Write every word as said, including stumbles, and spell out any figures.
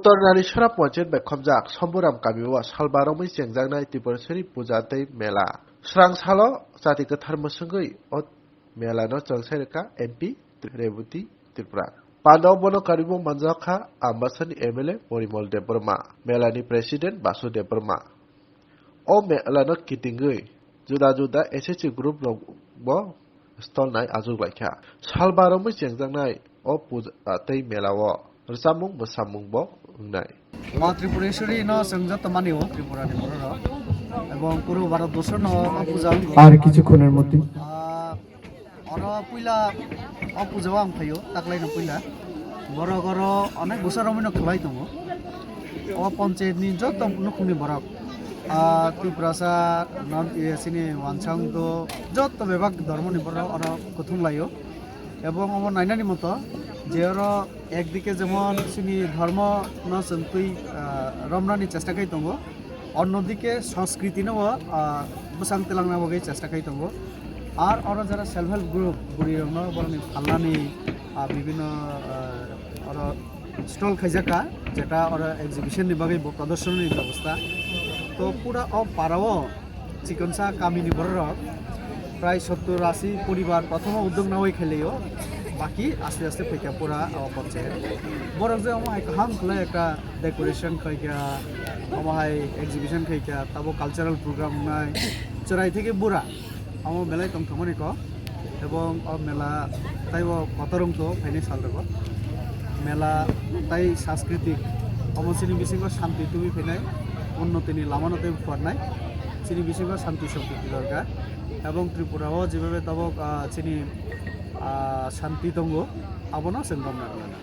Tornari Sora Panchayat bai khomjak Somboram kamio salba romwi chengjaknai Tripuraswari puja tei mela. Srang salo chati kwthar mwswngwi o mela no chwngsai rwkha M P Rebati Tripura. Pandao bono karwi manjak kha Ambasani M L A Porimol Debbarma, mela ni President Basu Debbarma. O mela no kitingwi juda juda S S C group rok bo stall nai ajuk laikha. Salba romwi chengjaknai o puja tei mela o rwchapmung bwsamung bo wngnai. Ma Tripureshwari no chwng joto mani o Tripura ni borok rok. Ebong puro Bharat borso no o puja wngo. আর কিছুক্ষণের মধ্যে Ah, oro puila o puja o ang phaio, taklai no puila. Borok oro onek bwsa romwi no khlai tongo. O panchayat ni joto nukhung ni borok, ah, Tiprasa, non, eh, chini Wansang do joto bebak dhormo ni borok oro kuthum laio. Ebong omo nainani moto je oro ekdike jemon chini dhormo no chwng twi, ah, romnani chesta khai tongo, onnodike sanskriti no bo, ah, bwsang twlangna bagwi chesta khai tongo. Ar oro jara self help group bwrwi rokno borokni phalnani, ah, bibhinno, ah, oro stall khaijak kha, jeta oro exhibition ni bagwi bo prodorsoni ni bebosta. To pura o para o chikonsa kamini bororok prai sottor ashi poribar prothomo uddog nawi khailio, baki aste aste phaikha pura o panchayat. Borok je omo hai kaham khlai ekta decoration khaikha, omo hai exhibition khaikha, tabo cultural program wngnai, chwrai theke bura. Omo belai tongthokmani kok, ebong o mela taibo kotor wngtho phainai sal rwgo. Mela tai saskritik, omo chini bisingo shanti tubui phainai, unnotini lamano tei phuarnai, chini bisingo shanti sampriti dorkar. Ebong Tripura o jebabe tabok, ah, chini, ah, shanti tongo, abono chwng romna rwnai.